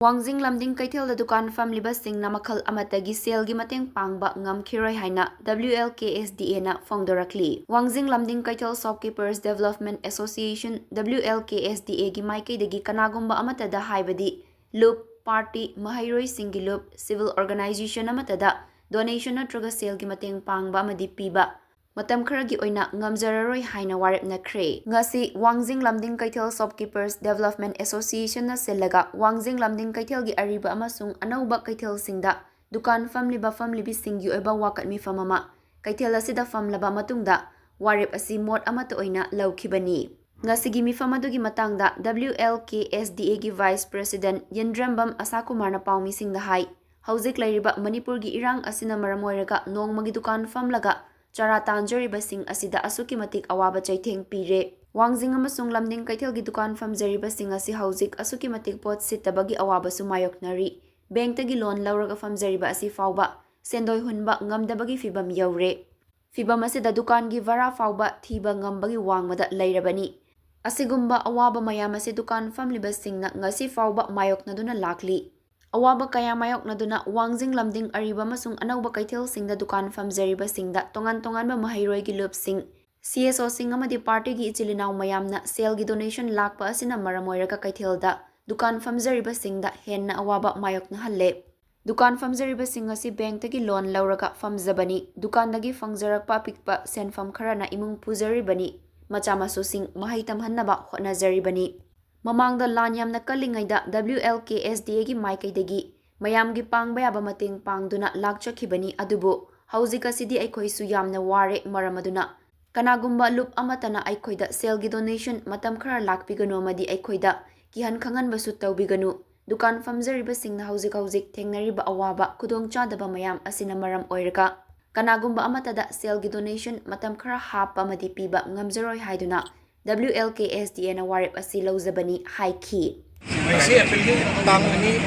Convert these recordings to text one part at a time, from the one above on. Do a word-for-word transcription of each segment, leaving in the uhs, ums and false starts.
ꯋꯥꯡꯖꯤꯡ ꯂꯝꯗꯤꯡ ꯀꯩꯊꯦꯜꯗ ꯗꯨꯀꯥꯟ ꯐꯝꯂꯤꯕꯁꯤꯡꯅ ꯃꯈꯜ ꯑꯃꯠꯇꯒꯤ ꯁꯦꯜꯒꯤ ꯃꯇꯦꯡ ꯄꯥꯡꯕ ꯉꯝꯈꯤꯔꯣꯏ ꯍꯥꯏꯅ W L K S D Aꯅ ꯐꯣꯡꯗꯣꯔꯛꯂꯤ꯫ ꯋꯥꯡꯖꯤꯡ ꯂꯝꯗꯤꯡ ꯀꯩꯊꯦꯜ Shopkeepers Development Association, W L K S D Aꯒꯤ ꯃꯥꯏꯀꯩꯗꯒꯤ ꯀꯅꯥꯒꯨꯝꯕ ꯑꯃꯠꯇꯗ, ꯍꯥꯏꯕꯗꯤ ꯂꯨꯞ, ꯄꯥꯔꯇꯤ, ꯃꯍꯩꯔꯣꯏꯁꯤꯡꯒꯤ ꯂꯨꯞ, civil organization ꯑꯃꯠꯇꯗ donation ꯅꯠꯇ꯭ꯔꯒ ꯁꯦꯜꯒꯤ ꯃꯇꯦꯡ ꯄꯥꯡꯕ ꯑꯃꯗꯤ ꯄꯤꯕ ꯃꯇꯝ ꯈꯔꯒꯤ ꯑꯣꯏꯅ ꯉꯝꯖꯔꯔꯣꯏ ꯍꯥꯏꯅ ꯋꯥꯔꯦꯞꯅꯈ꯭ꯔꯦ꯫ ꯉꯁꯤ ꯋꯥꯡꯖꯤꯡ ꯂꯝꯗꯤꯡ ꯀꯩꯊꯦꯜ Shopkeepers Development Associationꯅ ꯁꯤꯜꯂꯒ ꯋꯥꯡꯖꯤꯡ ꯂꯝꯗꯤꯡ ꯀꯩꯊꯦꯜꯒꯤ ꯑꯔꯤꯕ ꯑꯃꯁꯨꯡ ꯑꯅꯧꯕ ꯀꯩꯊꯦꯜꯁꯤꯡꯗ ꯗꯨꯀꯥꯟ ꯐꯝꯂꯤꯕ ꯐꯝꯂꯤꯕꯤꯁꯤꯡꯒꯤ ꯑꯣꯏꯕ ꯋꯥꯀꯠ ꯃꯤꯐꯝ ꯑꯃ ꯀꯩꯊꯦꯜ ꯑꯁꯤꯗ ꯐꯝꯂꯕ ꯃꯇꯨꯡꯗ ꯋꯥꯔꯦꯞ ꯑꯁꯤ ꯃꯣꯠ ꯑꯃꯠꯇ ꯑꯣꯏꯅ ꯂꯧꯈꯤꯕꯅꯤ꯫ ꯉꯁꯤꯒꯤ ꯃꯤꯐꯝ ꯑꯗꯨꯒꯤ ꯃꯇꯥꯡꯗ W L K S D Aꯒꯤ Vice President ꯌꯦꯟꯗ꯭ꯔꯝꯕꯝ ꯑꯁꯥꯀꯨꯃꯥꯔꯅ ꯄꯥꯎꯃꯤꯁꯤꯡꯗ ꯍꯥꯏ, ꯍꯧꯖꯤꯛ ꯂꯩꯔꯤꯕ ꯃꯅꯤꯄꯨꯔꯒꯤ ꯏꯔꯥꯡ ꯑꯁꯤꯅ ꯃꯔꯝ ꯑꯣꯏꯔꯒ ꯅꯣꯡꯃꯒꯤ ꯗꯨꯀꯥꯟ ꯐꯝꯂꯒ ꯆꯔꯥ ꯇꯥꯟꯖꯔꯤꯕꯁꯤꯡ ꯑꯁꯤꯗ ꯑꯁꯨꯛꯀꯤ ꯃꯇꯤꯛ ꯑꯋꯥꯕ ꯆꯩꯊꯦꯡ ꯄꯤꯔꯦ꯫ ꯋꯥꯡꯖꯤꯡ ꯑꯃꯁꯨꯡ ꯂꯝꯗꯤꯡ ꯀꯩꯊꯦꯜꯒꯤ ꯗꯨꯀꯥꯟ ꯐꯝꯖꯔꯤꯕꯁꯤꯡ ꯑꯁꯤ ꯍꯧꯖꯤꯛ ꯑꯁꯨꯛꯀꯤ ꯃꯇꯤꯛ ꯄꯣꯠ ꯁꯤꯠꯇꯕꯒꯤ ꯑꯋꯥꯕꯁꯨ ꯃꯥꯌꯣꯛꯅꯔꯤ꯫ ꯕꯦꯡꯛꯇꯒꯤ ꯂꯣꯟ ꯂꯧꯔꯒ ꯐꯝꯖꯔꯤꯕ ꯑꯁꯤ ꯐꯥꯎꯕ ꯁꯦꯟꯗꯣꯏ ꯍꯨꯟꯕ ꯉꯝꯗꯕꯒꯤ ꯐꯤꯕꯝ ꯌꯧꯔꯦ꯫ ꯐꯤꯕꯝ ꯑꯁꯤꯗ ꯗꯨꯀꯥꯟꯒꯤ ꯚꯔꯥ ꯐꯥꯎꯕ ꯊꯤꯕ ꯉꯝꯕꯒꯤ ꯋꯥꯡꯃꯗ ꯂꯩꯔꯕꯅꯤ꯫ ꯑꯁꯤꯒꯨꯝꯕ ꯑꯋꯥꯕ ꯃꯌꯥꯝ ꯑꯁꯤ ꯗꯨꯀꯥꯟ ꯐꯝꯂꯤꯕꯁꯤꯡꯅ ꯉꯁꯤ ꯐꯥꯎꯕ ꯃꯥꯌꯣꯛꯅꯗꯨꯅ ꯂꯥꯛꯂꯤ꯫ ꯑꯋꯥꯕ ꯀꯌꯥ ꯃꯥꯌꯣꯛꯅꯗꯨꯅ ꯋꯥꯡꯖꯤꯡ ꯂꯝꯗꯤꯡ ꯑꯔꯤꯕ ꯑꯃꯁꯨꯡ ꯑꯅꯧꯕ ꯀꯩꯊꯦꯜꯁꯤꯡꯗ ꯗꯨꯀꯥꯟ ꯐꯝꯖꯔꯤꯕꯁꯤꯡꯗ ꯇꯣꯉꯥꯟ ꯇꯣꯉꯥꯟꯕ ꯃꯍꯩꯔꯣꯏꯒꯤ ꯂꯨꯞꯁꯤꯡ, C S Oꯁꯤꯡ ꯑꯃꯗꯤ ꯄꯥꯔꯇꯤꯒꯤ ꯏꯆꯤꯜ ꯏꯅꯥꯎ ꯃꯌꯥꯝꯅ ꯁꯦꯜꯒꯤ donation ꯂꯥꯛꯄ ꯑꯁꯤꯅ ꯃꯔꯝ ꯑꯣꯏꯔꯒ ꯀꯩꯊꯦꯜꯗ ꯗꯨꯀꯥꯟ ꯐꯝꯖꯔꯤꯕꯁꯤꯡꯗ ꯍꯦꯟꯅ ꯑꯋꯥꯕ ꯃꯥꯌꯣꯛꯅꯍꯜꯂꯦ꯫ ꯗꯨꯀꯥꯟ ꯐꯝꯖꯔꯤꯕꯁꯤꯡ ꯑꯁꯤ ꯕꯦꯡꯛꯇꯒꯤ ꯂꯣꯟ ꯂꯧꯔꯒ ꯐꯝꯖꯕꯅꯤ꯫ ꯗꯨꯀꯥꯟꯗꯒꯤ ꯐꯪꯖꯔꯛꯄ ꯑꯄꯤꯛꯄ ꯁꯦꯟꯐꯝ ꯈꯔꯅ ꯏꯃꯨꯡ ꯄꯨꯖꯔꯤꯕꯅꯤ꯫ ꯃꯆꯥ ꯃꯁꯨꯁꯤꯡ ꯃꯍꯩ ꯇꯝꯍꯟꯅꯕ ꯍꯣꯠꯅꯖꯔꯤꯕꯅꯤ꯫ ꯃꯃꯥꯡꯗ ꯂꯥꯟ ꯌꯥꯝꯅ ꯀꯜꯂꯤꯉꯩꯗ W L K S D Aꯒꯤ ꯃꯥꯏꯀꯩꯗꯒꯤ ꯃꯌꯥꯝꯒꯤ ꯄꯥꯡꯕ ꯌꯥꯕ ꯃꯇꯦꯡ ꯄꯥꯡꯗꯨꯅ ꯂꯥꯛꯆꯈꯤꯕꯅꯤ, ꯑꯗꯨꯕꯨ ꯍꯧꯖꯤꯛ ꯑꯁꯤꯗꯤ ꯑꯩꯈꯣꯏꯁꯨ ꯌꯥꯝꯅ ꯋꯥꯔꯦ꯫ ꯃꯔꯝ ꯑꯗꯨꯅ ꯀꯅꯥꯒꯨꯝꯕ ꯂꯨꯞ ꯑꯃꯠꯇꯅ ꯑꯩꯈꯣꯏꯗ ꯁꯦꯜꯒꯤ donation ꯃꯇꯝ ꯈꯔ ꯂꯥꯛꯄꯤꯒꯅꯨ ꯑꯃꯗꯤ ꯑꯩꯈꯣꯏꯗ ꯀꯤꯍꯟ ꯈꯪꯍꯟꯕꯁꯨ ꯇꯧꯕꯤꯒꯅꯨ꯫ ꯗꯨꯀꯥꯟ ꯐꯝꯖꯔꯤꯕꯁꯤꯡꯅ ꯍꯧꯖꯤꯛ ꯍꯧꯖꯤꯛ ꯊꯦꯡꯅꯔꯤꯕ ꯑꯋꯥꯕ, ꯈꯨꯗꯣꯡꯆꯥꯗꯕ ꯃꯌꯥꯝ ꯑꯁꯤꯅ ꯃꯔꯝ ꯑꯣꯏꯔꯒ ꯀꯅꯥꯒꯨꯝꯕ ꯑꯃꯠꯇꯗ ꯁꯦꯜꯒꯤ donation ꯃꯇꯝ ꯈꯔ ꯍꯥꯞꯄ ꯑꯃꯗꯤ ꯄꯤꯕ ꯉꯝꯖꯔꯣꯏ ꯍꯥꯏꯗꯨꯅ W L K S D Aꯅ ꯋꯥꯔꯦꯞ ꯑꯁꯤ ꯂꯧꯖꯕꯅꯤ ꯍꯥꯏꯈꯤ꯫ ꯉꯁꯤ ꯑꯦꯄ꯭ꯔꯤꯜꯒꯤ ꯇꯥꯡ ꯑꯅꯤ,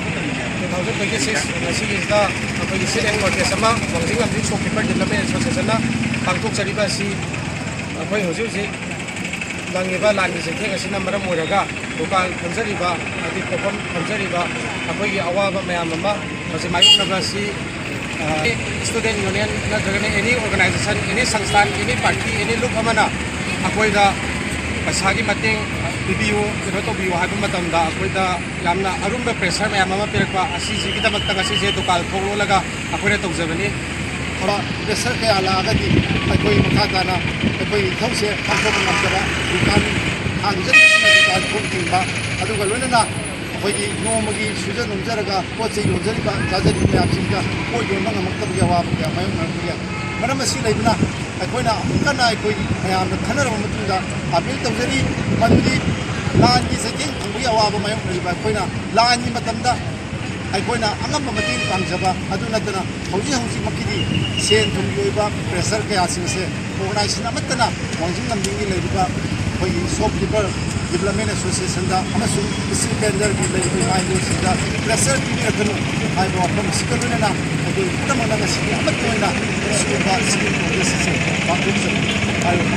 two thousand twenty six, ꯉꯁꯤꯒꯤꯁꯤꯗ ꯑꯩꯈꯣꯏꯒꯤ sit and protest ꯑꯃ ꯋꯥꯡꯖꯤꯡ ꯂꯝꯗꯤꯡ Shopkeeper Development Associationꯅ ꯄꯥꯡꯊꯣꯛꯆꯔꯤꯕ ꯑꯁꯤ ꯑꯩꯈꯣꯏ ꯍꯧꯖꯤꯛ ꯍꯧꯖꯤꯛ ꯅꯪꯉꯤꯕ ꯂꯥꯟꯒꯤ ꯆꯩꯊꯦꯡ ꯑꯁꯤꯅ ꯃꯔꯝ ꯑꯣꯏꯔꯒ ꯗꯨꯀꯥꯟ ꯐꯝꯖꯔꯤꯕ ꯄꯣꯛꯐꯝ ꯊꯝꯖꯔꯤꯕ ꯑꯩꯈꯣꯏꯒꯤ ꯑꯋꯥꯕ ꯃꯌꯥꯝ ꯑꯃ ꯃꯁꯤ ꯃꯥꯌꯣꯛꯅꯕ ꯑꯁꯤ, ꯑ, student union ꯅꯠꯇ꯭ꯔꯒꯅ any organization, any ꯁꯪꯁꯊꯥꯟ, any party, any ꯂꯨꯞ ꯑꯃꯅ ꯑꯩꯈꯣꯏꯗ ꯄꯩꯁꯥꯒꯤ ꯃꯇꯦꯡ ꯄꯤꯕꯤꯌꯨ, ꯀꯩꯅꯣ ꯇꯧꯕꯤꯌꯨ ꯍꯥꯏꯕ ꯃꯇꯝꯗ ꯑꯩꯈꯣꯏꯗ ꯌꯥꯝꯅ ꯑꯔꯨꯝꯕ pressure ꯃꯌꯥꯝ ꯑꯃ ꯄꯤꯔꯛꯄ ꯑꯁꯤꯁꯤꯒꯤꯗꯃꯛꯇ ꯉꯁꯤꯁꯦ ꯗꯨꯀꯥꯟ ꯊꯣꯛ ꯂꯣꯜꯂꯒ ꯑꯩꯈꯣꯏꯅ ꯇꯧꯖꯕꯅꯤ꯫ Pressure ꯀꯌꯥ ꯂꯥꯛꯑꯒꯗꯤ ꯑꯩꯈꯣꯏ ꯃꯈꯥ ꯇꯥꯅ ꯑꯩꯈꯣꯏ ꯏꯊꯧꯁꯦ ꯄꯥꯡꯊꯣꯛꯄ ꯉꯝꯗꯕ, ꯗꯨꯀꯥꯟ ꯍꯥꯡꯖꯗꯕꯁꯤꯡꯅ ꯗꯨꯀꯥꯟ ꯊꯣꯡ ꯊꯤꯡꯕ, ꯑꯗꯨꯒ ꯂꯣꯏꯅꯅ ꯑꯩꯈꯣꯏꯒꯤ ꯅꯣꯡꯃꯒꯤ ꯁꯨꯖ ꯅꯣꯝꯖꯔꯒ ꯄꯣꯠ ꯆꯩ ꯌꯣꯟꯖꯔꯤꯕ, ꯆꯥꯖꯔꯤꯕ ꯃꯌꯥꯝꯁꯤꯡꯗ ꯄꯣꯠ ꯌꯣꯟꯕ ꯉꯝꯃꯛꯇꯕꯒꯤ ꯑꯋꯥꯕ ꯀꯌꯥ ꯃꯥꯌꯣꯛꯅꯔꯛꯄ ꯌꯥꯏ꯫ ꯃꯔꯝ ꯑꯁꯤ ꯂꯩꯕꯅ ꯑꯩꯈꯣꯏꯅ ꯑꯃꯨꯛ ꯍꯟꯅ ꯑꯩꯈꯣꯏ ꯃꯌꯥꯝꯅ ꯈꯟꯅꯔꯕ ꯃꯇꯨꯡꯗ appeal ꯇꯧꯖꯔꯤ, ꯃꯗꯨꯗꯤ ꯂꯥꯟꯒꯤ ꯆꯩꯊꯦꯡ ꯐꯪꯕꯒꯤ ꯑꯋꯥꯕ ꯃꯥꯌꯣꯛꯅꯔꯤꯕ ꯑꯩꯈꯣꯏꯅ ꯂꯥꯟꯒꯤ ꯃꯇꯝꯗ ꯑꯩꯈꯣꯏꯅ ꯑꯉꯝꯕ ꯃꯇꯦꯡ ꯄꯥꯡꯖꯕ, ꯑꯗꯨ ꯅꯠꯇꯅ ꯍꯧꯖꯤꯛ ꯍꯧꯖꯤꯛꯃꯛꯀꯤꯗꯤ ꯁꯦꯟ ꯊꯨꯝꯒꯤ ꯑꯣꯏꯕ pressure ꯀꯌꯥꯁꯤꯡ ꯑꯁꯦ organization ꯑꯃꯠꯇꯅ ꯋꯥꯡꯖꯤꯡ ꯂꯝꯗꯤꯡꯒꯤ ꯂꯩꯔꯤꯕ ꯑꯩꯈꯣꯏꯒꯤ shopkeeper development association ꯗ ꯑꯃꯁꯨꯡ street vendor ꯒꯤ ꯂꯩꯔꯤꯕ ꯏꯃꯥ ꯏꯕꯦꯜꯁꯤꯡꯗ pressure ꯄꯤꯕꯤꯔꯛꯀꯅꯨ ꯍꯥꯏꯕ ꯋꯥꯐꯝ ꯑꯁꯤꯒ ꯂꯣꯏꯅꯅ ꯑꯩꯈꯣꯏ ꯄꯨꯝꯅꯃꯛꯅ ꯉꯁꯤꯒꯤ ꯑꯃꯠꯇ ꯑꯣꯏꯅ ꯁꯤꯒꯨꯝꯕ civil protest ꯑꯁꯤ ꯄꯥꯡꯊꯣꯛꯆꯕꯅꯤ ꯍꯥꯏꯕ